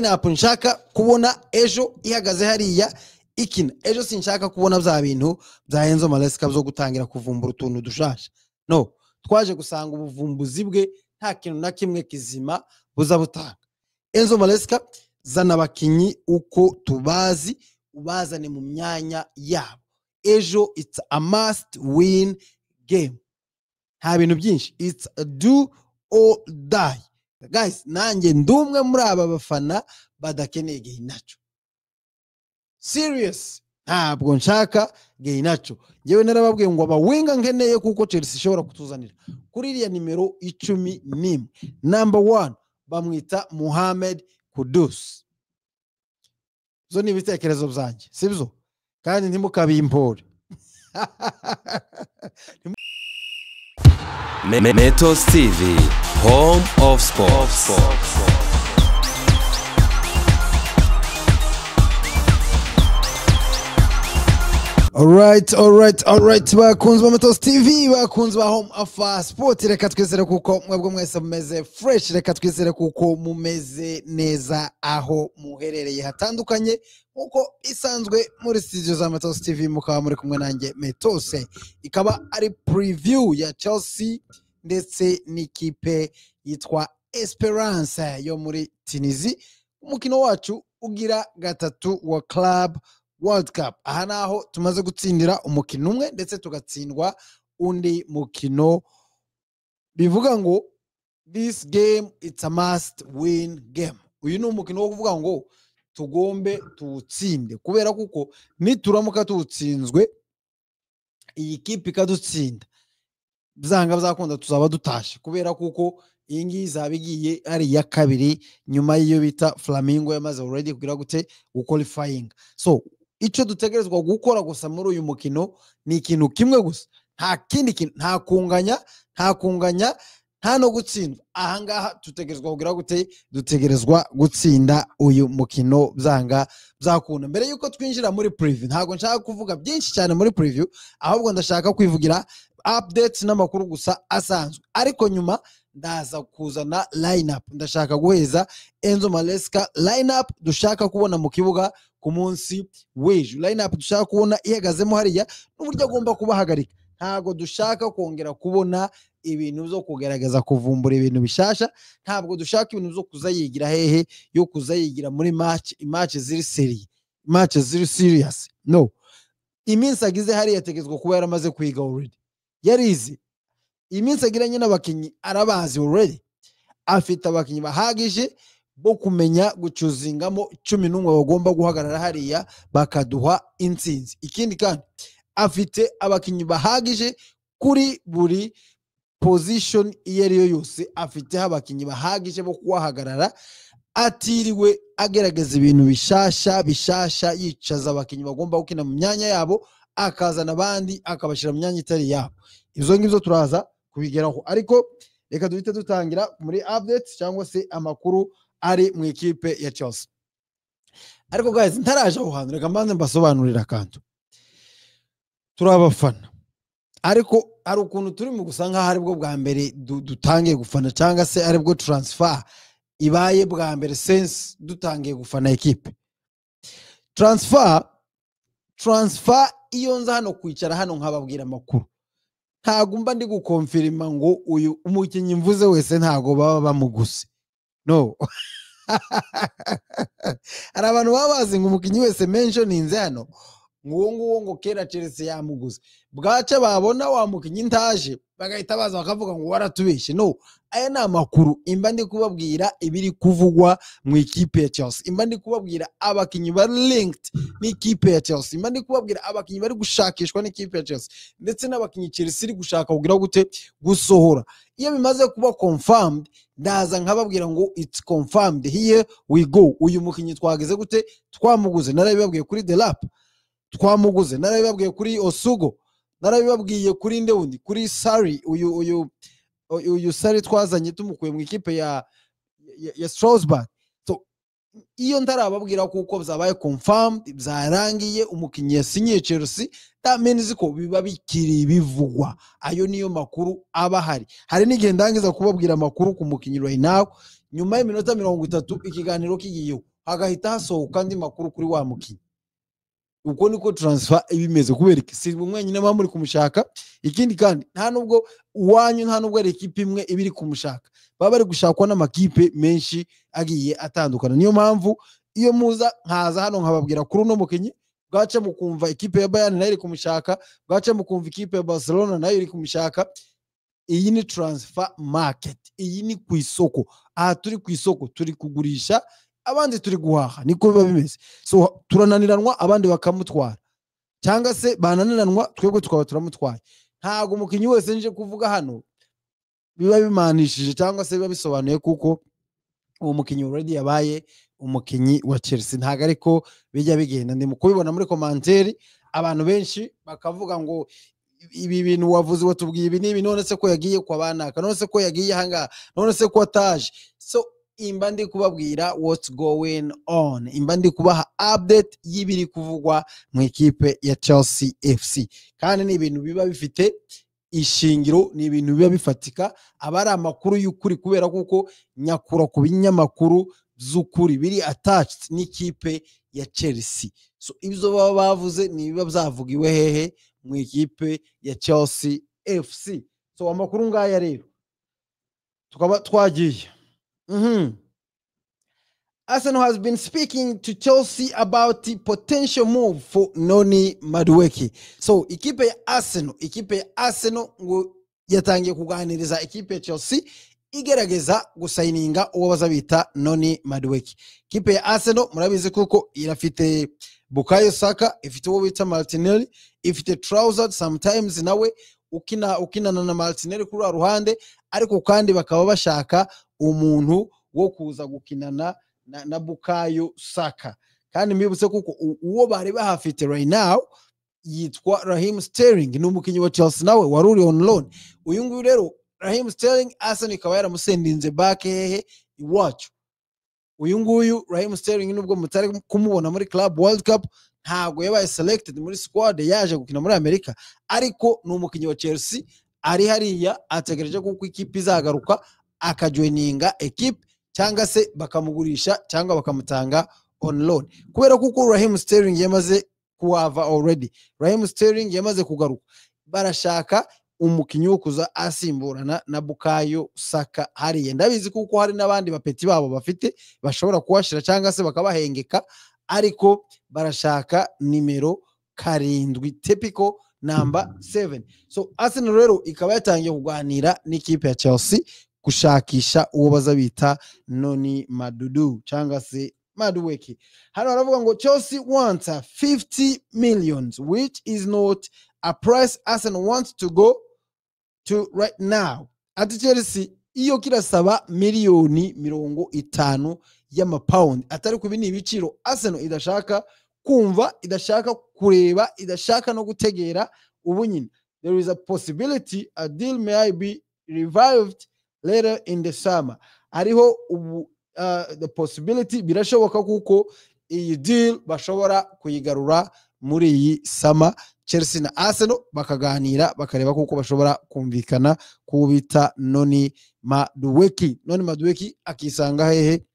Line up nshaka kubona ejo ihagaze hariya ikina. Ejo sinshaka kubona bya bintu bya Enzo Maresca byo gutangira kuvumbura utuntu dushasha. No, twaje gusanga ubuvumbuzi bwe nta kintu na kimwe kizima buza butanga. Enzo Maresca, zana abakinyi uko tubazi, ubazane mu myanya yabo. Ejo it's a must win game. Nta bintu byinshi, it's a do or die. Guys, nanjye ndumwe muri aba bafana badakeneye Garnacho. Serious, ntabwo nshaka Garnacho. Njyewe narababwiye ngo abawinga nkeneye kuko Chelsea ishobora kutuzanira kuri iriya nimero 11. Number 1 bamwita Mohamed Kudus. Zo ni ibitekerezo byanjye, sibyo? Kandi ntimukabimpore. Metos TV, home of sports. Alright, bakunzi ba Metos TV, bakunzi ba Home of Sport, reka twizere kuko mwebwe mwese mumeze fresh, reka twizere kuko mumeze neza aho muherereye hatandukanye nkuko isanzwe muri studio za Metos TV, mukaba muri kumwe nanjye Metos. Ikaba ari preview ya Chelsea ndetse n'ikipe yitwa Esperance yo muri Tunisia. Umukino wacu ugira 3 wa Club World Cup. Aha naho tumaze gutsindira umukino umwe ndetse tugatsindwa undi mukino, bivuga ngo this game it's a must win game. Uyu ni umukino wo kuvuga ngo tugombe tuwutsinde, kubera kuko nituramuka tuwutsinzwe iyi kipe ikadutsinda byanga byakunda tuzaba dutashe, kubera kuko iyi ngiyi izaba igiye ari iya kabiri nyuma y'iyo bita Flamingo yamaze already kugira gute guqualifying. So icyo dutegerezwa gukora gusa muri uyu mukino ni ikintu kimwe gusa, nta kindi kintu, nta kunganya, nta no gutsindwa. Ahangaha dutegerezwa kugira gute? Dutegerezwa gutsinda uyu mukino byanga byakunda. Mbere yuko twinjira muri preview, ntago nshaka kuvuga byinshi cyane muri preview, ahubwo ndashaka kwivugira updates n'amakuru gusa asanzwe, ariko nyuma ndaza kuzana line up. Ndashaka guheza Enzo Maresca line up dushaka kubona mu kibuga ku munsi w'ejo, line up dushaka kubona ihagazemo hariya n'uburyo agomba kubahagarika. Ntago dushaka kongera kubona ibintu byo kugaragaza kuvumbura ibintu bishasha, ntabwo dushaka ibintu byo kuzayigira hehe yo kuzayigira muri match ziri serious, match ziri serious. No, iminsi agize hariya yategetswe kuba yaramaze kwiga already, yarize iminsi agiranye n'abakinyi arabazi already, afite abakinyi bahagije bo kumenya gucuzingamo 11 bagomba guhagarara hariya bakaduha intsinzi. Ikindi kandi afite abakinyi bahagije kuri buri position iyo ariyo yose, afite abakinyi bahagije bo kuhagarara atiriwe agerageza ibintu bishasha, yicaza abakinyi bagomba gukina mu myanya yabo, akazana abandi akabashira mu myanya itari yabo. Izo ngibyo turaza kubigeraho, ariko reka duhite dutangira muri updates cyangwa se amakuru ari mu ikipe ya Chelsea. Ariko guys, ntaraje aho hantu, reka mbanze mbasobanurira akantu. Turabafana, ariko ari ukuntu turi mu gusa nkaho aribwo bwa mbere dutangiye gufana, cyangwa se aribwo transfer ibaye bwa mbere since dutangiye gufana ekipe. Transfer iyo nza hano kwicara hano nkababwira amakuru, ntago mba ndi gukonfirima ngo uyu umukinyi mvuze wese ntago baba bamuguse. No. Hari abantu baba bazi ngo umukinyi wese mentioninze hano nguwo nguwo ngo kera Chelsea yamuguze, bwaca babona wa mukinyi ntaje bagahita baza bakavuga ngo waratubeshye. No, aya ni amakuru imba ndi kubabwira ibiri kuvugwa mu ikipe ya Chelsea, imba ndi kubabwira abakinyi bari linked n'ikipe ya Chelsea, imba ndi kubabwira abakinyi bari gushakishwa n'ikipe ya Chelsea, ndetse n'abakinyi Chelsea iri gushaka kugira gute gusohora. Iyo bimaze kuba confirmed ndaza nkababwira ngo it's confirmed, here we go, uyu mukinyi twageze gute twamuguze. Narabibabwiye kuri Delap twamuguze, narabibabwiye kuri Osugo, narabibabwiye kuri nde wundi, kuri Sarri, uyu Sarri twazanye tumukuye mu ikipe ya Strasbourg. So iyo ntarababwira kuko byabaye confirmed, byarangiye, umukinyi yasinyiye Chelsea, that means ko biba bikiri bivugwa. Ayo niyo makuru aba hari. Hari n'igihe ndangiza kubabwira amakuru ku mukinyi right now, nyuma y'iminota 30 ikiganiro kigiyeho, Hagahita hasohoka andi makuru kuri wa mukinnyi. Uko niko transfer iba imeze. Kubera iki? Si mwenyine muba muri kumushaka. Ikindi kandi, nta nubwo uwanyu, nta nubwo ari ikipe imwe iba iri kumushaka, baba bari gushakwa n'amakipe menshi agiye atandukana. Niyo mpamvu iyo muza nkaza hano nkababwira kuri uno mukinnyi, bwaca mukumva ikipe ya Bayern nayo iri kumushaka, bwaca mukumva ikipe ya Barcelona nayo iri kumushaka. Iyi ni transfer market, iyi ni ku isoko. Aha turi ku isoko, turi kugurisha, abandi turi guhaha, niko biba bimeze. So turananiranwa, abandi bakamutwara, cyangwa se bananiranwa, twebwe tukaba turamutwaye. Ntabwo umukinnyi wese nje kuvuga hano biba bimanishije cyangwa se biba bisobanuye kuko uwo mukinnyi already yabaye umukinnyi wa Chelsea. Ntabwo ariko bijya bigenda. Ndi mu kubibona muri commentaire, abantu benshi bakavuga ngo ibi bintu wavuze, watubwiye ibi n'ibi, none se ko yagiye kwa banaka, none se ko yagiye ahangaha, none se ko ataje? So imba ndi kubabwira what's going on, imba ndi kubaha update y'ibiri kuvugwa mu ikipe ya Chelsea FC, kandi ni ibintu biba bifite ishingiro, ni ibintu biba bifatika, aba ari amakuru y'ukuri, kubera kuko nyakura ku binyamakuru by'ukuri biri attached n'ikipe ya Chelsea. So ibyo baba bavuze ni ibiba byavugiwe hehe? Mu ikipe ya Chelsea FC. So amakuru ngaya rero tukaba twagiye. Arsenal has been speaking to Chelsea about the potential move for Noni Madueke. So ikipe ya Arsenal ngo yatangiye kuganiriza ikipe ya Chelsea igerageza gusayininga uwo baza bita Noni Madueke. Ikipe ya Arsenal murabizi kuko irafite Bukayo Saka, ifite uwo bita Martinelli, ifite Trossard sometimes nawe ukina, ukinana na Martinelli kuri uru ruhande, ariko kandi bakaba bashaka umuntu wo kuza gukinana na Bukayo Saka. Kandi mbibutse kuko uwo bari bahafite right now yitwa Raheem Sterling, ni umukinnyi wa Chelsea nawe wari uri on loan. Uyu nguyu rero Raheem Sterling, Arsenal ikaba yaramusendinze back hehe? Iwacu. Uyu nguyu Raheem Sterling, nubwo mutari kumubona muri Club World Cup, ntabwo yabaye selected muri squad yaje gukina muri Amerika, ariko ni umukinnyi wa Chelsea, ari hariya ategereje kuko ikipe izagaruka akajoininga equipe, cyangwa se bakamugurisha cyangwa bakamutanga on loan. Kubera kuko Raheem Sterling yamaze kuhava already, Raheem Sterling yamaze kugaruka, barashaka umukinnyi wo kuza asimburana na Bukayo Saka hariya. Ndabizi kuko hari n'abandi bapeti babo bafite bashobora kuhashira cyangwa se bakabahengeka, ariko barashaka nimero 7, typical number 7. So Arsenal rero ikaba yatangiye kuganira n'ikipe ya Chelsea gushakisha uwo baza bita Noni Madudu cyangwa se Madueke. Hano baravuga ngo Chelsea wants 50 millions, which is not a price Arsenal wants to go to right now. Ati Chelsea iyo kirasaba miliyoni 50 y'amapawundi, atari kubi ni ibiciro Arsenal idashaka kumva, idashaka kureba, idashaka no gutegera ubu nyine. There is a possibility a deal may be revived later in the summer. Hariho ubu the possibility, birashoboka kuko iyi deal bashobora kuyigarura muri iyi summer, Chelsea na Arsenal bakaganira, bakareba kuko bashobora kumvikana ku bita Noni Madueke. Noni Madueke akisanga hehe?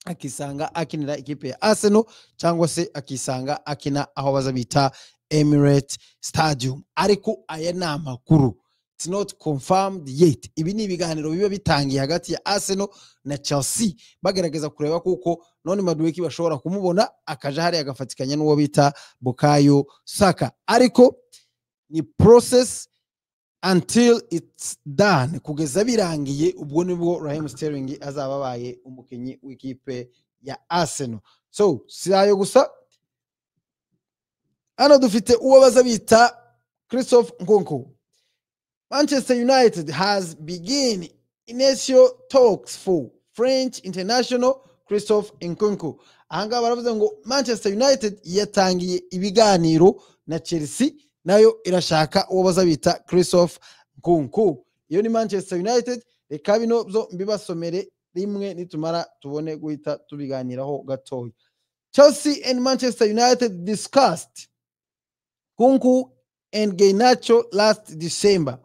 Akisanga akinira ikipe ya Arsenal, cyangwa se akisanga akina aho baza bita Emirates Stadium. Ariko aya ni amakuru, it's not confirmed yet. Ibi ni ibiganiro biba bitangiye hagati ya Arsenal na Chelsea, bagerageza kureba kuko Noni Madueke bashobora kumubona akaja hariya agafatikanya n'uwo bita Bukayo Saka, ariko ni process until it's done. Kugeza birangiye, ubwo nibwo Raheem Sterling azaba abaye umukinnyi w'ikipe ya Arsenal. So si ayo gusa, hano dufite uwo baza bita Christophe Nkunku. Manchester United has begin initial talks for French international Christophe Nkunku. Ahangaha baravuze ngo Manchester United yatangiye ibiganiro na Chelsea, nayo irashaka uwo baza bita Christophe Nkunku. Iyo ni Manchester United. Reka bino byo mbibasomere rimwe, nitumara tubone guhita tubiganiraho gatoya. Chelsea and Manchester United discussed Nkunku and Garnacho last December.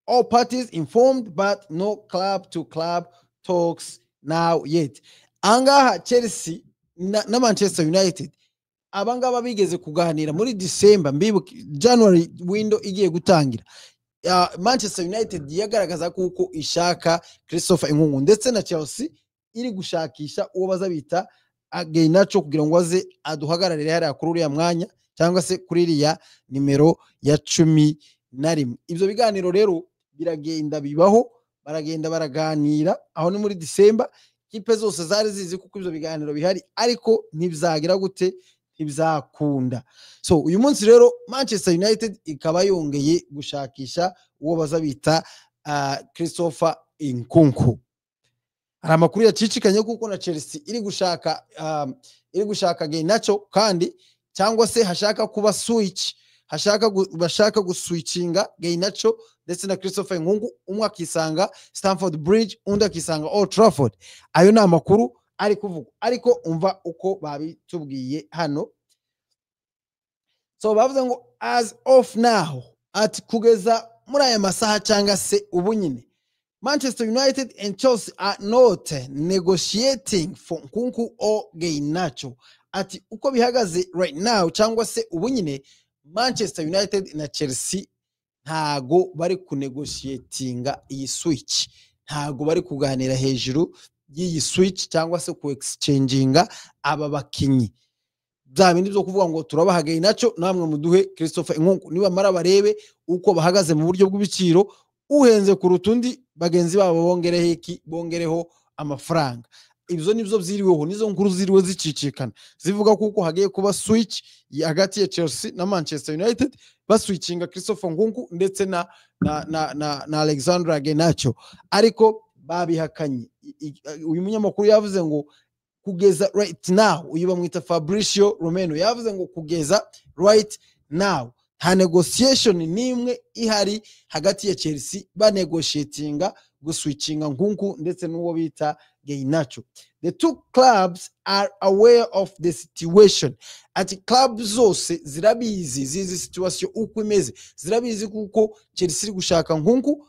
All parties informed, but no club to club talks now yet. Angaha Chelsea na Manchester United. Abangaba bigeze kuganira muri December, mbibuka January window igiye gutangira. Manchester United yagaragaza kuko ishaka Christopher Nkunku, ndetse na Chelsea iri gushakisha uwo baza bita Garnacho kugira ngo aze aduhagararire hariya kuri uriya mwanya cyangwa se kuri iriya nimero ya 11. Ibyo biganiro rero biragenda bibaho, baragenda baraganira. Aho ni muri December, kipe zose zari zizi kuko ibyo biganiro bihari, ariko ntibyagira gute, ntibizakunda. So uyu munsi rero Manchester United ikaba yongeye gushakisha uwo baza bita Christopher Nkunku. Hari amakuru yacicikanye kuko na Chelsea iri gushaka Garnacho kandi, cyangwa se hashaka kuba switch, bashaka guswitchinga Garnacho ndetse na Christopher Nkunku, umwe akisanga Stamford Bridge, undi akisanga Old Trafford. Ayo ni amakuru ari kuvugwa, ariko umva uko babitubwiye hano. So bavuze ngo as of now, ati kugeza muri aya masaha cyangwa se ubu nyine, Manchester United and Chelsea are not negotiating for Nkunku or Garnacho. Ati uko bihagaze right now cyangwa se ubu nyine, Manchester United na Chelsea ntago bari kunegotiatinga iyi switch, ntago bari kuganira hejuru y'iyi switch cyangwa se ku exchanginga aba bakinyi, bya bindi byo kuvuga ngo turabaha Garnacho namwe muduhe Christopher Nkunku. Nibamara barebe uko bahagaze mu buryo bw'ibiciro, uhenze kuruta undi bagenzi babo bongereho iki? Bongereho amafaranga. Ibyo nibyo byiriweho, nizo nkuru ziriwe zicicikana zivuga kuko hagiye kuba switch hagati ya Chelsea na Manchester United, baswitchinga Christopher Nkunku ndetse na Alexandra Garnacho, ariko babihakanye. Uyu munyamakuru yavuze ngo kugeza right now, uyu bamwita Fabrizio Romano, yavuze ngo kugeza right now nta negotiation n'imwe ihari hagati ya Chelsea banegotiatinga guswitchinga Nkunku ndetse n'uwo bita Garnacho. The two clubs are aware of the situation. Ati club zose zirabizi, zizi situation uko imeze, zirabizi kuko Chelsea iri gushaka Nkunku,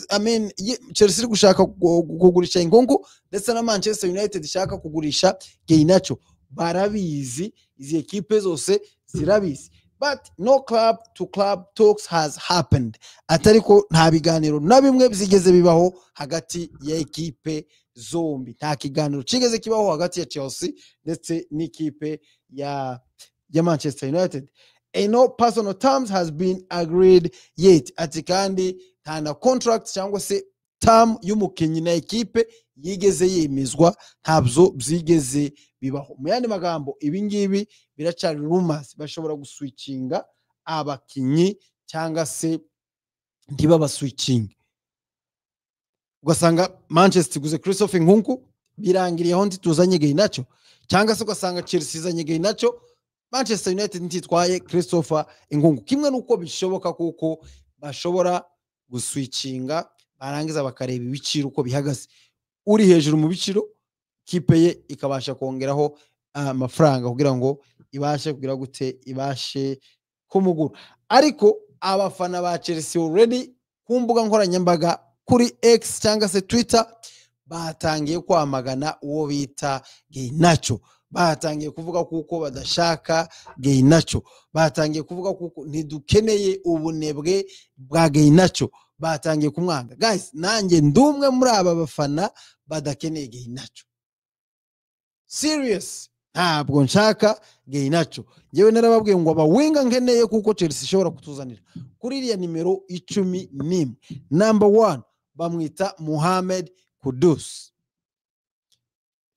I mean, Chelsea iri gushaka kugurisha Nkunku ndetse na Manchester United ishaka kugurisha Garnacho. Barabizi, izi ekipe zose zirabizi. But no club to club talks has happened. Atariko nta biganiro na bimwe byigeze bibaho hagati ya ekipe zombi. Nta kiganiro kigeze kibaho hagati ya Chelsea ndetse n'ikipe ya Manchester United. And no personal terms has been agreed yet. Ati kandi nta na contract cyangwa se term y'umukinnyi na ekipe yigeze yemezwa, ntabyo byigeze bibaho. Mu yandi magambo, ibi ngibi biracyari rumors, bashobora guswitchinga abakinnyi cyangwa se ntibabaswitchinge. Ugasanga Manchester iguze Christopher Nkunku, birangiriye aho, ntituzanye Garnacho, cyangwa se ugasanga Chelsea izanye Garnacho, Manchester United ntitwaye Christopher Nkunku. Kimwe nuko bishoboka kuko bashobora guswitchinga, barangiza bakareba ibiciro uko bihagaze, uri hejuru mu biciro kipe ye ikabasha kongeraho amafaranga kugira ngo ibashe kugira gute, ibashe kumugura. Ariko abafana ba Chelsea already ku mbuga nkoranyambaga, kuri X cyangwa se Twitter, batangiye kwamagana uwo bita Garnacho. Batangiye kuvuga kuko badashaka Garnacho, batangiye kuvuga kuko ntidukeneye ubunebwe bwa Garnacho, batangiye kumwanga. Guys, nanjye ndumwe muri aba bafana badakeneye Garnacho. Serious, ntabwo nshaka Garnacho. Njyewe narababwiye ngo abawinga nkeneye kuko Chelsea ishobora kutuzanira kuri iriya nimero 11, number one bamwita Mohamed Kudus.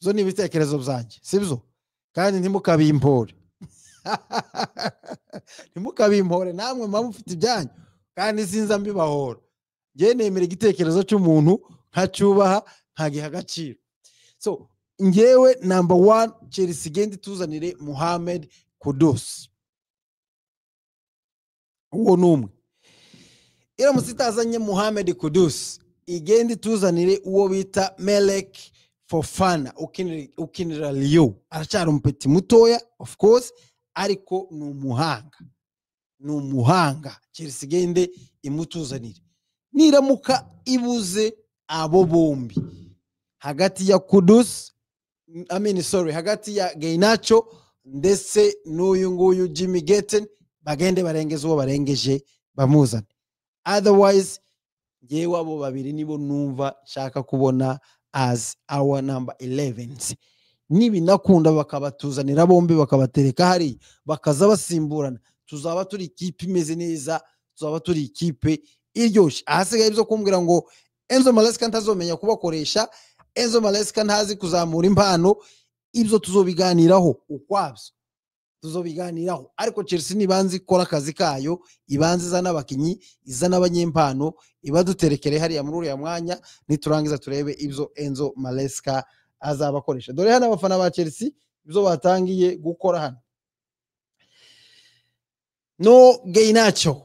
Zo ni ibitekerezo byanjye, sibyo? Kandi ntimukabimpore, ntimukabimpore, namwe muba mufite ibyanyu kandi sinza mbibahora. Njyewe nemera igitekerezo cy'umuntu nkacyubaha, nkagiha agaciro. So njyewe number one, Chelsea igenda ituzanire Mohamed Kudus, uwo ni umwe. Iramutse itazanye Mohamed Kudus, igenda ituzanire uwo bita Melek Fofana ukinira Lyon. Aracyari umupeti mutoya of course, ariko ni umuhanga, ni umuhanga. Chelsea igende imutuzanire. Niramuka ibuze abo bombi, hagati ya Kudus I mean, sorry, hagati ya Garnacho ndetse n'uyu nguyu Jamie Gittens, bagende barengeze uwo barengeje bamuzane. Otherwise ngewe abo babiri nibo numva nshaka kubona as our number 11s. Nibinakunda bakabatuzanira bombi, bakabatereka hariya, bakaza basimburana, tuzaba turi ikipe imeze neza, tuzaba turi ikipe iryoshye. Ahasigaye ibyo kumbwira ngo Enzo Maresca ntazomenya kubakoresha, Enzo Maresca ntazi kuzamura impano, ibyo tuzobiganiraho ukwabyo, tuzobiganiraho. Ariko Chelsea nibanze ikora akazi kayo, ibanze izana abakinyi, izana abanyempano, ibaduterekere hariya muri uriya mwanya, niturangiza turebe ibyo Enzo Maresca azabakoresha. Dore hano abafana ba Chelsea ibyo batangiye gukora hano. No Garnacho,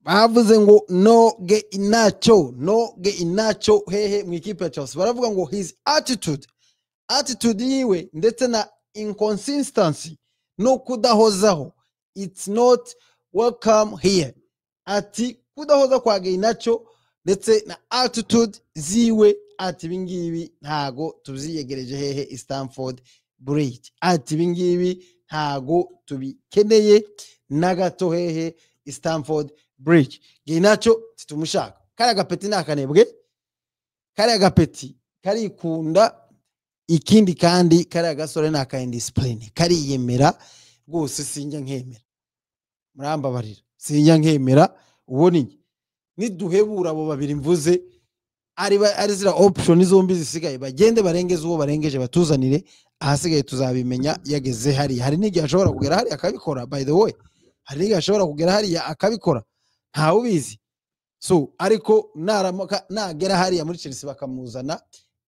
bavuze ngo no Garnacho, no Garnacho hehe mu ikipe ya Chelsea. Baravuga ngo his attitude yiwe ndetse na inconsistency no kudahozaho, it's not welcome here. Ati kudahoza kwa Garnacho ndetse na attitude ziwe, ati ibingibi ntago tubyiyegereje hehe Stamford Bridge. Ati ibingibi ntago tubikeneye na gato hehe Stamford Bridge. Garnacho titumushaka. Kariya gapeti ni akanebwe, kariya gapeti karikunda. Ikindi kandi, kariya gasore ni aka indiscipline, kariyemera rwose. Sinjya nkemera, murambabarira, sinjya nkemera. Ubona iki niduhebura abo babiri mvuze ari zira option zombi zisigaye, bagende barengeze uwo barengeje batuzanire. Ahasigaye tuzabimenya yageze hariya. Hari n'igihe ashobora kugera hariya akabikora. By the way, hari n'igihe ashobora kugera hariya akabikora, ntawe ubizi. So ariko naramuka nagera hariya muri Chelsea bakamuzana,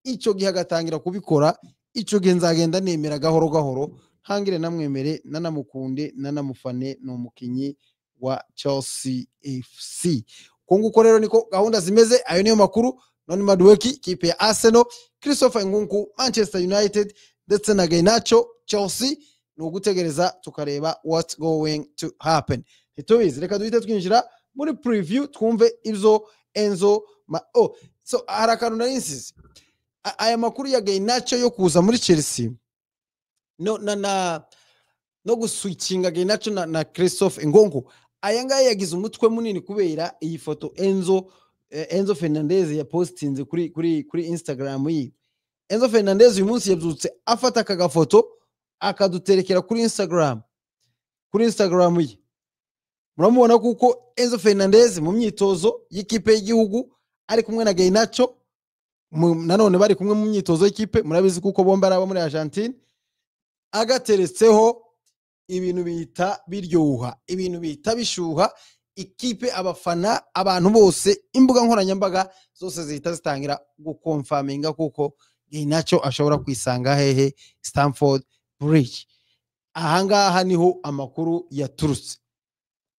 icyo gihe agatangira kubikora, icyo gihe nzagenda nemera gahoro gahoro, ntangire namwemere, nanamukunde, nanamufane. Ni umukinnyi wa Chelsea FC. Uko nguko rero niko gahunda zimeze. Ayo niyo makuru. Noni Madueke, kipe ya Arsenal, Christopher Nkunku, Manchester United, ndetse na Garnacho, Chelsea. Ni ugutegereza tukareba what's going to happen, ntitubizi. Reka duhite twinjira muri preview, twumve ibyo Enzo oh, so hari akantu nari nsize. Aya makuru ya Garnacho yo kuza muri Chelsea no na no guswitchinga Garnacho na Christophe Nkunku, aya ngaya yagize umutwe munini kubera iyi foto Enzo Fernandez yapostinze kuri Instagram yiwe. Enzo Fernandez uyu munsi yabyutse afata aka gafoto akaduterekera kuri Instagram ye. Muramubona kuko Enzo Fernandez mu myitozo y'ikipe y'igihugu ari kumwe na Garnacho, nanone bari kumwe mu myitozo y'ikipe. Murabizi kuko bombi ari abo muri Argentine. Agateretseho, ibintu bihita biryoha, ibintu bihita bishuha. Ikipe, abafana, abantu bose, imbuga nkoranyambaga zose zihita zitangira guconfirminga kuko Garnacho ashobora kwisanga hehe? Stamford Bridge. Ahangaha niho amakuru yaturutse,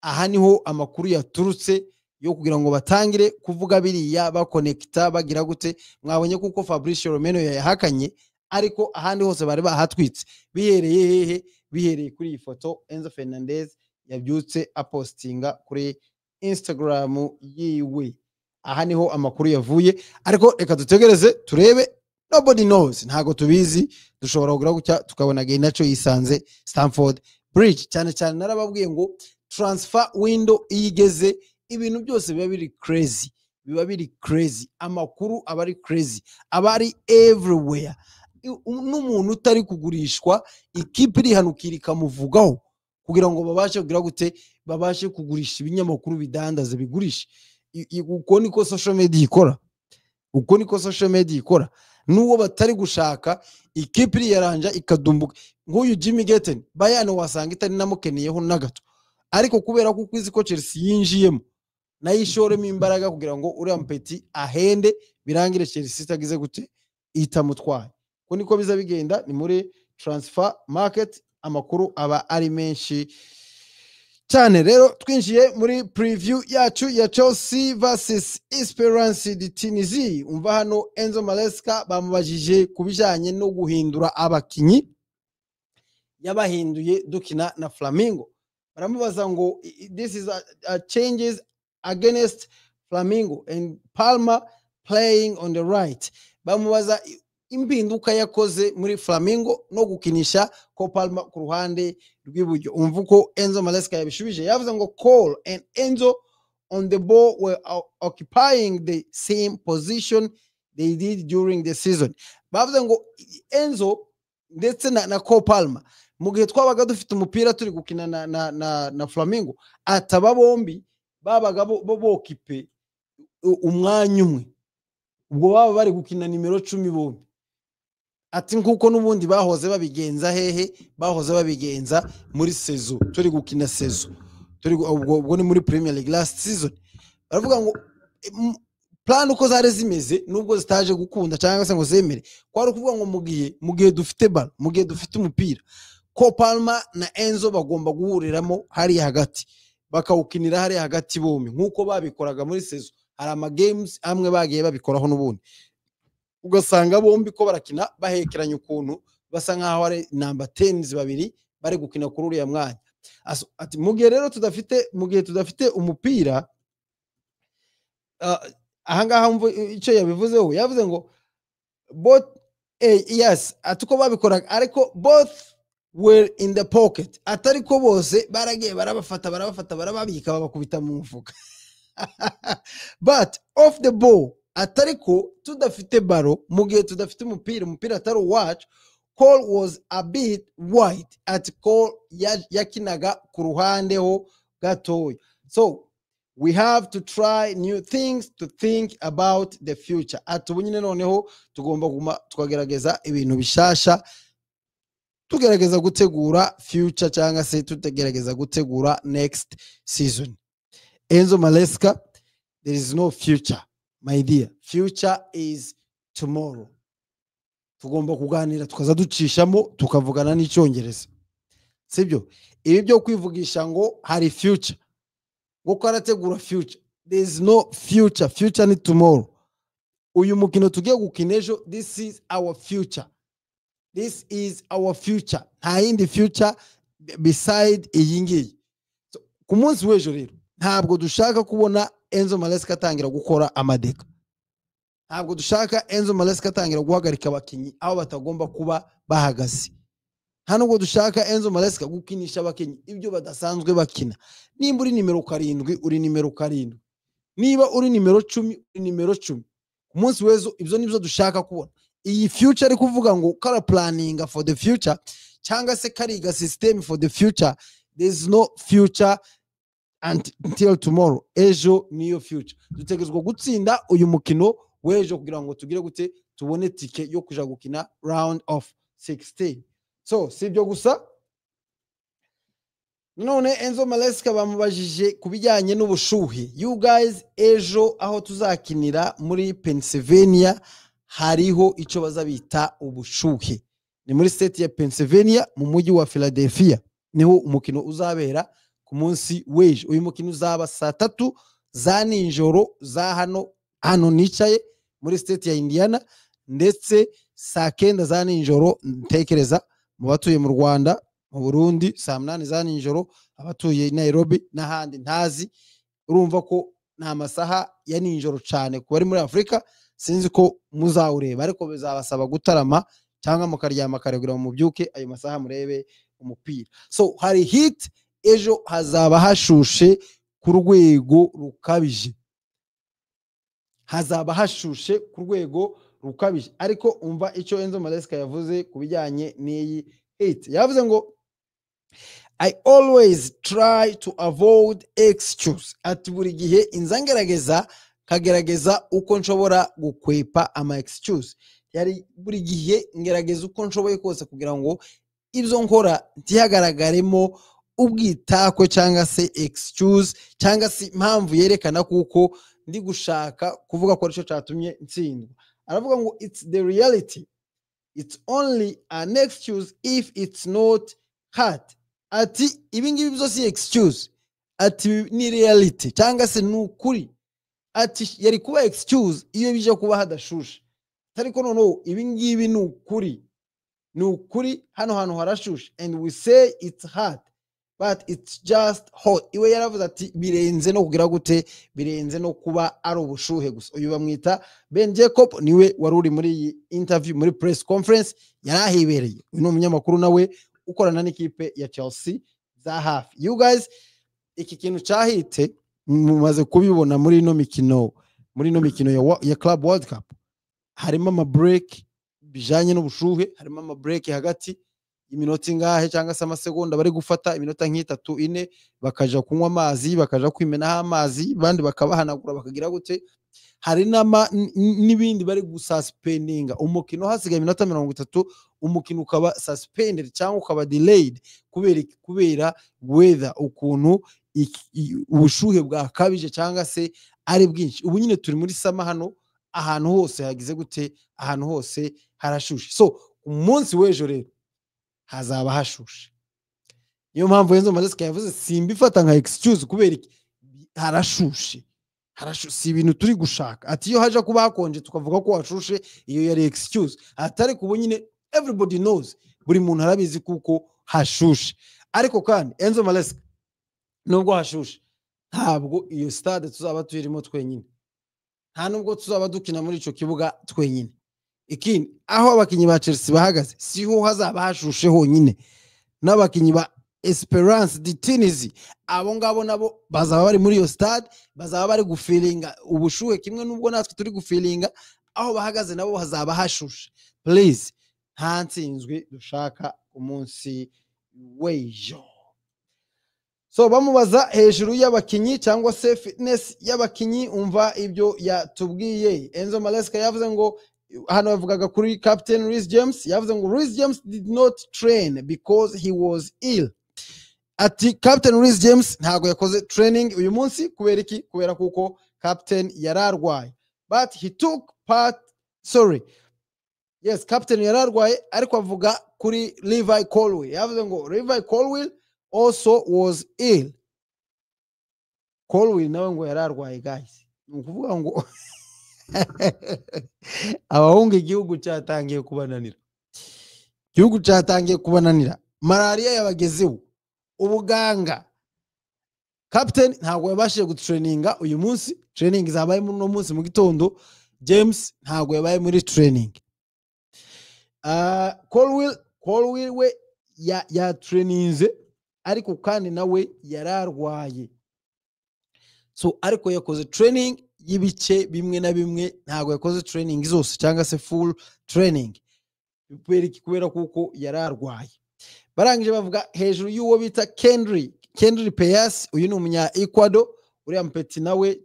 aha niho amakuru yaturutse yo kugira ngo batangire kuvuga biriya, baconnecta, bagira gute. Mwabonye kuko Fabrice Romano yayahakanye, ariko ahandi hose bari bahatwitse. Bihereye hehe? Bihereye kuri iyi foto Enzo Fernandez yabyutse apostinga kuri Instagram yiwe. Aha niho amakuru yavuye, ariko reka dutegereze turebe. Nobody knows, ntago tubizi. Dushobora kugira gutya tukabona Garnacho yisanze Stamford Bridge. Cyane cyane narababwiye ngo transfer window iyo igeze, ibintu byose biba biri crazy, biba biri crazy. Amakuru aba ari crazy, aba ari everywhere. N'umuntu utari kugurishwa, ikipe irihanukira ikamuvugaho kugira ngo babashe kugira gute? Babashe kugurisha, ibinyamakuru bidandaze, bigurishe. Uko niko social media ikora, uko niko social media ikora. N'uwo batari gushaka, ikipe iriyaranja ikadumbuka. Nk'uyu Jamie Gittens, Bayern wasanga itari namukeneyeho na gato, ariko kubera ko izi ko Chelsea yinjiyemo, nayo ishoremo imbaraga kugira ngo uriya mpeti ahende, birangire Chelsea itagize gute? Itamutwaye. Ko niko biza bigenda, ni muri transfer market, amakuru aba ari menshi cyane. Rero twinjiye muri preview yacu ya Chelsea versus Esperance de Tunisie. Umva hano Enzo Maresca bamubajije ku bijyanye no guhindura abakinyi yabahinduye dukina na Flamingo. Baramubaza ngo this is a changes against Flamingo and Palmer playing on the right. Bamubaza Impinduka yakoze muri Flamengo no gukinisha Cole Palmer ku ruhande rw'iburyo. Umva uko Enzo Maresca yabishubije. Yavuze ngo Cole and Enzo on the ball were occupying the same position they did during the season. Bavuze ngo Enzo ndetse na Cole Palmer, mu gihe twabaga dufite umupira turi gukina na Flamengo, ataba bombi babaga bo bokipe umwanya umwe, ubwo baba bari gukina nimero 10 bombi. Ati nkuko n'ubundi bahoze babigenza hehe, bahoze babigenza muri saison, turi gukina saison, turi ubwo ni muri Premier League last season. Baravuga ngo plan uko zari zimeze, nubwo zitaje gukunda cyangwa se ngo zemere, kwari ukuvuga ngo mu gihe dufite ball, mu gihe dufite umupira, ko Palmer na Enzo bagomba guhuriramo hariya hagati, bakawukinira hariya hagati bombi nkuko babikoraga muri saison. Hari ama games amwe bagiye babikoraho n'ubundi, ugasanga bombi ko barakina bahekeranye ukuntu basa nkaho ari number 10 babiri bari gukina kuri uriya mwanya. Ati mu gihe rero tudafite, mu gihe tudafite umupira, ahangaha mvu icyo yabivuzeho. Yavuze ngo both, yes, ati uko babikoraga, ariko both were in the pocket, atari ko bose baragiye barabafata, barabafata, barababika, babakubita mu mufuka. But off the ball, atari ko tudafite ballon, mu gihe tudafite umupira, umupira atari uwacu, Cole was a bit wide, ati Cole yakinaga ku ruhande ho gatoya. So we have to try new things to think about the future. Ati ubu nyine noneho tugomba kuguma tukagerageza ibintu bishasha, tugerageza gutegura future cyangwa se tutegerageza gutegura next season. Enzo Maresca, there is no future, my dear. Future is tomorrow. Tugomba kuganira, tukaza ducishamo, tukavugana n'Icyongereza, sibyo? Ibi byo kwivugisha ngo hari future, ngo ko arategura future, there is no future. Future ni tomorrow. Uyu mukino tugiye gukina ejo, this is our future, this is our future. Nta yindi future beside iyi ngiyi. So, ku munsi w'ejo rero ntabwo dushaka kubona Enzo Maresca atangira gukora amadeka, ntabwo dushaka Enzo Maresca atangira guhagarika abakinnyi aho batagomba kuba bahagaze, nta nubwo dushaka Enzo Maresca gukinisha abakinnyi ibyo badasanzwe bakina. Nimba uri nimero 7, uri nimero 7. Niba uri nimero 10, uri nimero 10. Ku munsi w'ejo ibyo nibyo dushaka kubona. Iyi future ari kuvuga ngo kara planning for the future cyangwa se kariga system for the future, there is no future until tomorrow. Ejo niyo future. Dutegerezwa gutsinda uyu mukino w'ejo kugira ngo tugire gute? Tubone tike yo kuja gukina round of 16. So si ibyo gusa, none Enzo Maresca bamubajije ku bijyanye n'ubushuhe. You guys, ejo aho tuzakinira muri Pennsylvania hariho icyo baza bita ubushuhe. Ni muri state ya Pennsylvania, mu mujyi wa Philadelphia, niho umukino uzabera ku munsi w'ejo. Uyu mukino uzaba saa 3 za nijoro za hano nicaye muri state ya Indiana, ndetse saa 9 za nijoro ntekereza mu batuye mu Rwanda, mu Burundi saa 8 za nijoro abatuye i Nairobi n'ahandi ntazi. Urumva ko ni amasaha ya nijoro cyane ku bari muri Afurika. Sinzi ko muzawureba, ariko bizabasaba gutarama cyangwa mukaryama kare kugira ngo mubyuke ayo masaha murebe umupira. So hari heat ejo, hazaba hashushe ku rwego rukabije, hazaba hashushe ku rwego rukabije. Ariko umva icyo Enzo Maresca yavuze ku bijyanye n'iyi heat. Yavuze ngo "I always try to avoid excuse." Ati buri gihe inza ngerageza, nkagerageza uko nshobora gukwepa ama excuse. Yari buri gihe ngerageza uko nshoboye kose kugira ngo ibyo nkora ntihagaragaremo ubwitakwe cyangwa se excuse cyangwa se impamvu yerekana kuko ndi gushaka kuvuga ko aricyo cyatumye ntsindwa. Aravuga ngo "It's the reality. It's only an excuse if it's not hard." Ati ibi ngibi byo si excuse, ati ni reality cyangwa se ni ukuri. Ati yari kuba excuse iyo bije kuba hadashushe, ariko noneho ibi ngibi ni ukuri, ni ukuri, hano hantu harashushe. And we say it's hard. but it's just hot." Iwe yaravuze ati birenze no kugira gute, birenze no kuba ari ubushuhe gusa. Uyu bamwita Ben Jacob, niwe wari uri muri iyi interview, muri press conference yari ahibereye. Uyu ni umunyamakuru nawe ukorana n'ikipe ya Chelsea za hafi. You guys, iki kintu cyahite mumaze kubibona muri ino mikino ya Club World Cup. Harimo ama break bijanye n'ubushuhe, harimo ama break hagati iminota ingahe cyangwa se amasegonda bari gufata iminota nk'itatu, ine, bakaja kunywa amazi, bakaja kwimenaho amazi, abandi bakabahanagura, bakagira gute. Hari n'ibindi bari gususpendinga umukino hasigaye iminota 30, umukino ukaba suspended cyangwa ukaba delayed. Kubera iki? Kubera weather, ukuntu ubushuhe bwakabije cyangwa se ari bwinshi. Ubu nyine turi muri summer hano, ahantu hose hagize gute? Ahantu hose harashushe. So umunsi w'ejo rero hazaba hashushe. Niyo mpamvu Enzo Maresca yavuze simbifata nka excuse. Kubera iki? Harashushe, harashushe, si ibintu turi gushaka. Ati iyo haje kuba hakonje tukavuga ko hashushe, iyo yari excuse. Atari kubu nyine everybody knows, buri muntu arabizi kuko hashushe. Ariko kandi Enzo Maresca, nubwo hashushe, ntabwo iyo stade tuzaba tuyirimo twenyine, nta nubwo tuzaba dukina muri ico kibuga twenyine. Ikindi, aho abakinyi ba Chelsea bahagaze siho hazaba hashushe honyine, n'abakinyi ba Esperance de Tunisie, abo ngabo nabo bazaba bari muri iyo stade, bazaba bari gufeelinga ubushuhe kimwe n'ubwo natwe turi gufeelinga. Aho bahagaze nabo hazaba hashushe. Please, nta ntsinzwi dushaka ku munsi w'ejo. So bamubaza hejuru y'abakinyi cyangwa se fitness y'abakinyi, umva ibyo yatubwiye. Enzo Maresca yavuze ngo, hano yavugaga kuri captain Reece James, yavuze ngo "Reece James did not train because he was ill." Ati captain Reece James ntabwo yakoze training uyu munsi. Kubera iki? Kubera kuko captain yararwaye. But he took part, sorry, yes, captain yararwaye, ariko avuga kuri Levi Colwill, yavuze ngo "Levi Colwill also was ill." Colwill nawe ngo yararwaye. Guys, ni ukuvuga ngo abahungu igihugu cyatangiye kubananira, igihugu cyatangiye kubananira, malariya yabagezeho. Ubuganga, captain ntabwo yabashije gutraininga uyu munsi, training zabaye muri uno munsi mu gitondo. James ntabwo yabaye muri training. Colwill we ya traininze, ariko kandi nawe yararwaye. So ariko yakoze training y'ibice bimwe na bimwe, ntabwo yakoze training zose cyangwa se full training. Kubera iki? Kubera kuko yararwaye. Barangije bavuga hejuru y'uwo bita Kendry Paez. Uyu ni umunya Ecuador, uriya mpeti nawe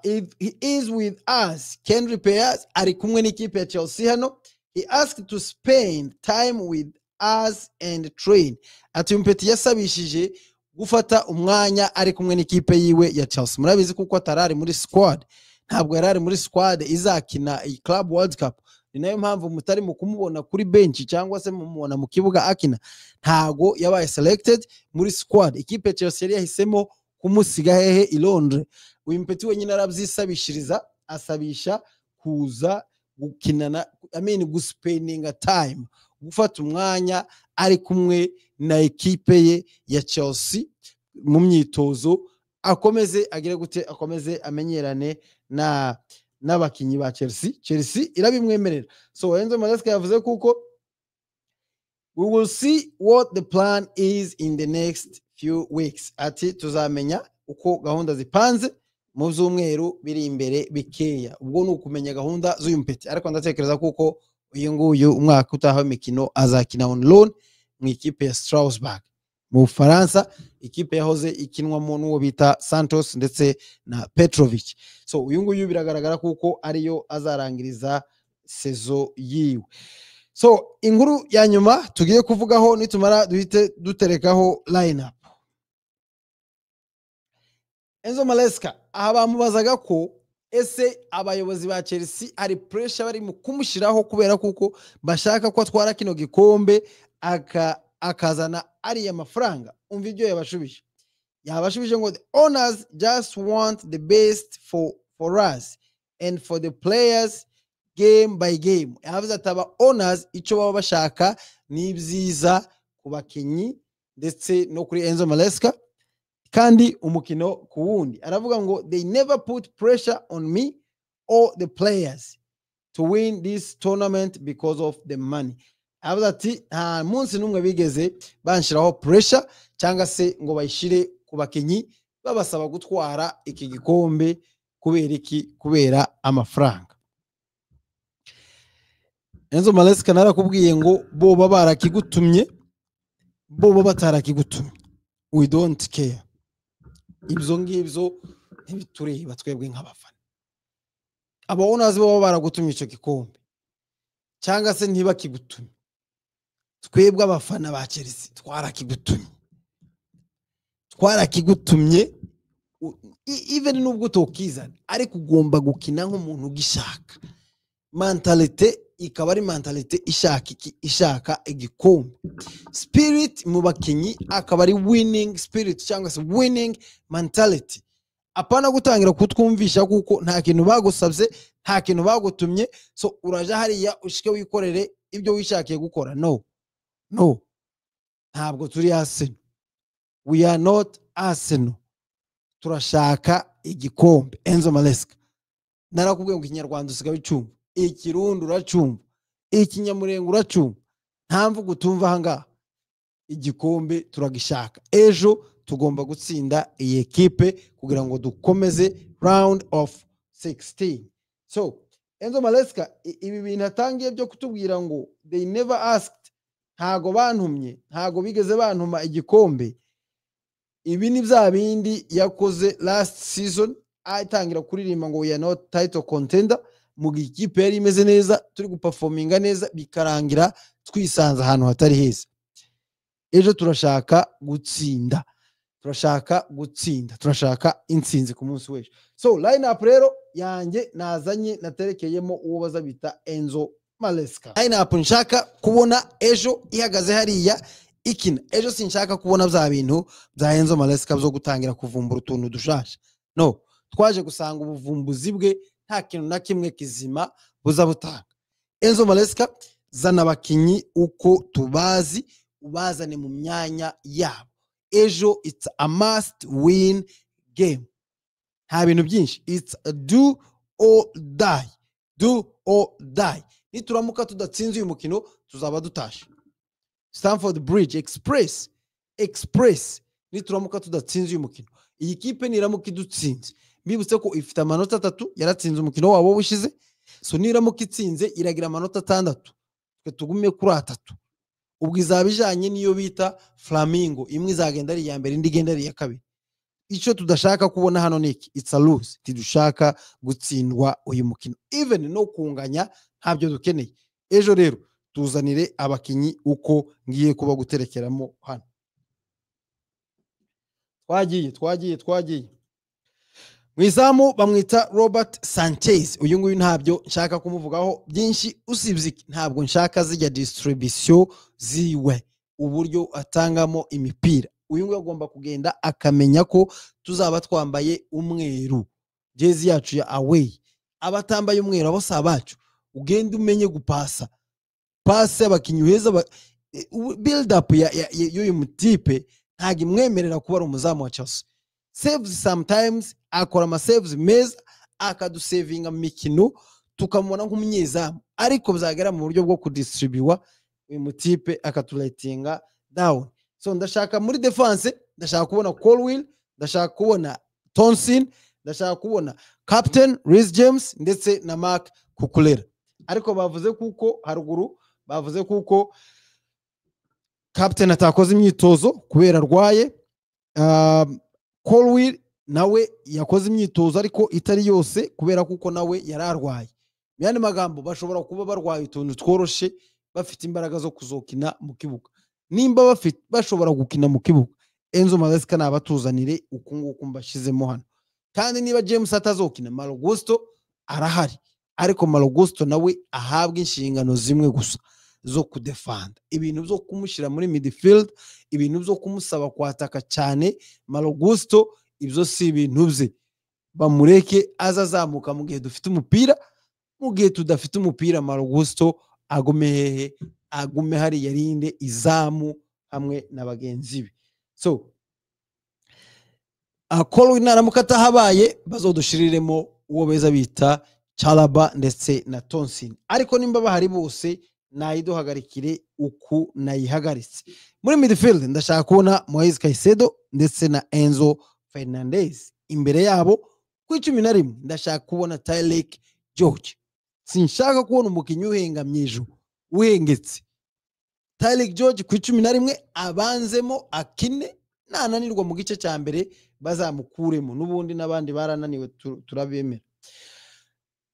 if he is with us. Kendry Paez ari kumwe n'ikipe ya Chelsea hano. "He asked to spend time with us and train." Ati uyu mpeti yasabishije gufata umwanya ari kumwe n'ikipe yiwe ya Chelsea. Murabizi kuko atarari muri squad, ntabwo yari ari muri squad izakina iyi Club World Cup. Ni nayo mpamvu mutari mu kumubona kuri bench cyangwa se mumubona mu kibuga akina. Ntago yabaye selected muri squad. Ikipe ya Chelsea yari yahisemo kumusiga hehe? I Londres. Uyu mpeti wenyine arabyisabishiriza, asabisha kuza gukinana, I mean guspendinga time, gufata umwanya ari kumwe na ekipe ye ya Chelsea mu myitozo, akomeze agire gute? Akomeze amenyerane na n'abakinyi ba Chelsea. Chelsea irabimwemerera. So Enzo Maresca yavuze kuko "We will see what the plan is in the next few weeks." Ati tuzamenya uko gahunda zipanze mu byumweru biri imbere bikeya. Ubwo ni ukumenya gahunda z'uyu mpeti, ariko ndatekereza kuko uyu nguyu umwaka utaha w'imikino azakina on loan mu ikipe ya Strasbourg mu Bufaransa, ikipe yahoze ikinwamo n'uwo bita Santos ndetse na Petrovic. So uyu nguyu biragaragara kuko ariyo azarangiriza saison yiwe. So inkuru ya nyuma tugiye kuvugaho, nitumara duhite duterekaho line up. Enzo Maresca aha bamubazaga ko ese abayobozi ba Chelsea ari pressure bari mu kumushyiraho kubera kuko bashaka ko atwara kino gikombe akazana ariya mafaranga. Umva ibyo yabashubije. Yabashubije ngo "The owners just want the best for us and for the players, game by game." Yavuze ati aba owners icyo baba bashaka ni ibyiza ku bakinnyi. ndetse no kuri Enzo Maresca. Kandi umukino ku wundi aravuga ngo "They never put pressure on me or the players to win this tournament because of the money." Aravuga ati nta munsi n'umwe bigeze banshiraho pressure cyangwa se ngo bayishire ku bakinyi babasaba gutwara iki gikombe. Kubera iki? Kubera amafaranga. Enzo Maresca, narakubwiye ngo boba barakigutumye, boba batarakigutumye, we don't care. Ibyo ngibyo ntibitureba twebwe nk'abafana. Aba owners baba baragutumye icyo gikombe cyangwa se ntibakigutumye, twebwe abafana ba Chelsea twarakigutumye, twarakigutumye. Even nubwo utokizana, ariko ugomba gukina nk'umuntu ugishaka. Mentalité ikaba ari mentalité ishaka iki? Ishaka igikombe. Spirit mu bakinyi akaba ari winning spirit cyangwa se winning mentality. Apana gutangira kutwumvisha kuko nta kintu bagusabye, nta kintu bagutumye, so uraja hariya ushike wikorere ibyo wishakiye gukora. No, no, ntabwo turi Arsenal. We are not Arsenal. Turashaka igikombe. Enzo Maresca, narakubwiye ngo Ikinyarwanda usigaye ucumva, Ikirundi uracumva, Ikinyamurenga uracumva, nta mvugo utumva ahangaha. Igikombe turagishaka. Ejo tugomba gutsinda iyi ekipe kugira ngo dukomeze round of 16. So Enzo Maresca, ibi bintu atangiye byo kutubwira ngo "They never asked", ntago bantumye, ntago bigeze bantuma igikombe, ibi ni bya bindi yakoze last season, atangira kuririmba ngo "We are not title contender", mu gihe ikipe yari imeze neza, turi guperforminga neza, bikarangira twisanze ahantu hatari heza. Ejo turashaka gutsinda, turashaka gutsinda, turashaka intsinzi ku munsi w'ejo. So line up rero yanjye nazanye, naterekeyemo uwo baza bita Enzo Maresca. Line up nshaka kubona ejo ihagaze hariya ikina ejo, sinshaka kubona bya bintu bya Enzo Maresca byo gutangira kuvumbura utuntu dushasha. No twaje gusanga ubuvumbuzi bwe nta kintu na kimwe kizima buza butanga. Enzo Maresca, zana abakinyi uko tubazi, ubazane mu myanya yabo. Ejo it's a must win game. Nta bintu byinshi, it's a do or die, do or die. Nituramuka tudatsinze uyu mukino, tuzaba dutashe Stamford Bridge express, express. Nituramuka tudatsinze uyu mukino, iyi kipe niramuka idutsinze, mbibutse ko ifite amanota 3, yaratsinze umukino wabo w'ushize, so niramuka itsinze iragira amanota 6, twe tugume kuri 3. Ubwo izaba ijanye n'iyo bita Flamingo, imwe izagenda ari iya mbere, indi igenda ari iya kabiri. Icyo tudashaka kubona hano ni iki? It's a lose. Tidushaka gutsindwa uyu mukino, even no kunganya ntabyo dukeneye. Ejo rero tuzanire abakinyi uko ngiye kuba guterekeramo hano. Twagiye, twagiye, twagiye. Mu izamu bamwita Robert Sanchez. Uyu nguyu ntabyo nshaka kumuvugaho byinshi usibye iki: ntabwo nshaka zijya distribution ziwe, uburyo atangamo imipira. Uyu nguyu agomba kugenda akamenya ko tuzaba twambaye umweru, jezi yacu ya away. Abatambaye umweru abo si abacu. Ugende umenye gupasa pase abakinnyi uheza. Build up y'uyu mutipe ntabwo imwemerera kuba ari umuzamu wa Chelsea. Saves, sometimes akora ama saves meza, akadusevinga mu mikino, tukamubona nk'umunyezamu, ariko byagera mu buryo bwo kudistribuwa, uyu mutipe akatuletinga down. So ndashaka muri defense, ndashaka kubona Colwill, ndashaka kubona Tosin, ndashaka kubona captain Reece James ndetse na Marc Cucurella. Ariko bavuze kuko haruguru bavuze kuko captain atakoze imyitozo kubera arwaye. Colwill nawe yakoze imyitozo ariko itari yose kubera kuko nawe yari arwaye. Mu yandi magambo, bashobora kuba barwaye utuntu tworoshe, bafite imbaraga zo kuzokina mu kibuga. Nimba bafite bashobora gukina mu kibuga, Enzo Maresca nabatuzanire uku nguku mbashizemo hano. Kandi niba James atazokina, Malo Gusto arahari, ariko Malo Gusto nawe ahabwa inshingano zimwe gusa zo kudefanda. Ibintu byo kumushyira muri midfield, ibintu byo kumusaba kwataka cyane, Malo Gusto ibyo si ibintu bye. Bamureke aza azamuka mu gihe dufite umupira. Mu gihe tudafite umupira, Malo Gusto agume hehe? Agume hariya arinde izamu. hamwe na bagenzi be. So Colwill naramuka atahabaye, bazodushiriremo uwo beza bita Chalobah ndetse na Tosin. Ariko nimba bahari bose, nayiduhagarikire uku nayihagaritse. Muri midfield ndashaka kubona Moise Caicedo ndetse na Enzo Fernandez. Imbere yabo ku 11 ndashaka kubona Tyrique George. Sinshaka kubona umukinnyi uhengamye ejo, uhengetse. Tyrique George ku 11 abanzemo akine, nananirwa mu gice cya mbere bazamukuremo, n'ubundi n'abandi barananiwe turabemera.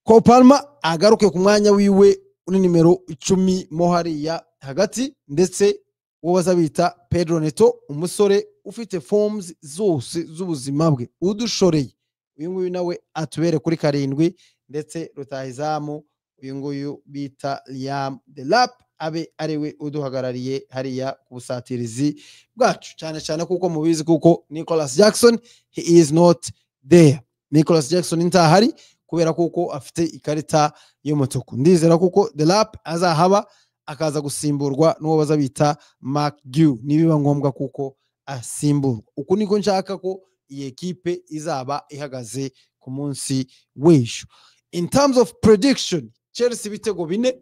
Cole Palmer agaruke ku mwanya wiwe uri nimero 10 mo hariya hagati, ndetse uwo baza bita Pedro Neto, umusore ufite forms zose z'ubuzima bwe, udushoreye, uyu nguyu nawe atubere kuri 7, ndetse rutahizamu uyu nguyu bita Liam Delap abe ariwe uduhagarariye hariya ku busatirizi bwacu, cyane cyane kuko mubizi kuko Nicholas Jackson, he is not there. Nicholas Jackson ntahari kubera kuko afite ikarita y'umutuku. Ndizera kuko Delap azahaba, akaza gusimburwa n'uwo baza bita Marc Guiu nibiba ngombwa kuko asimburwa. Uku niko nshaka ko iyi ekipe izaba ihagaze ku munsi w'ejo. In terms of prediction, Chelsea ibitego 4,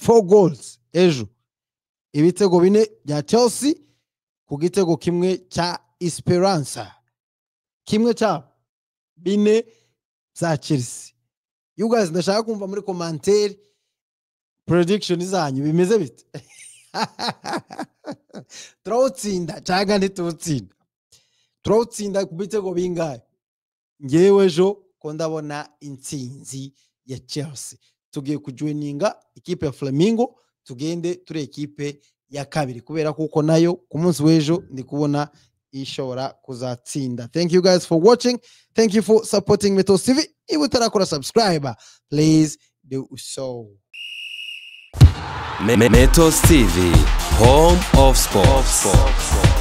4 goals ejo, ibitego 4 bya Chelsea ku gitego kimwe cya Esperanza, kimwe cya 4 za Chelsea. You guys, ndashaka kumva muri commentaire prediction zanyu bimeze bite? Turawutsinda cyangwa ntituwutsinda? Turawutsinda ku bitego bingahe? Ngewe ejo ko ndabona intsinzi ya Chelsea. Tugiye kujoininga ikipe ya Flamingo, tugende turi ekipe ya kabiri, kubera kuko nayo ku munsi w'ejo ndi kubona ishobora kuzatsinda. Thank you guys for watching, thank you for supporting Metos TV. Iba utarakora subscribe, please do so. Metos TV, home of sports.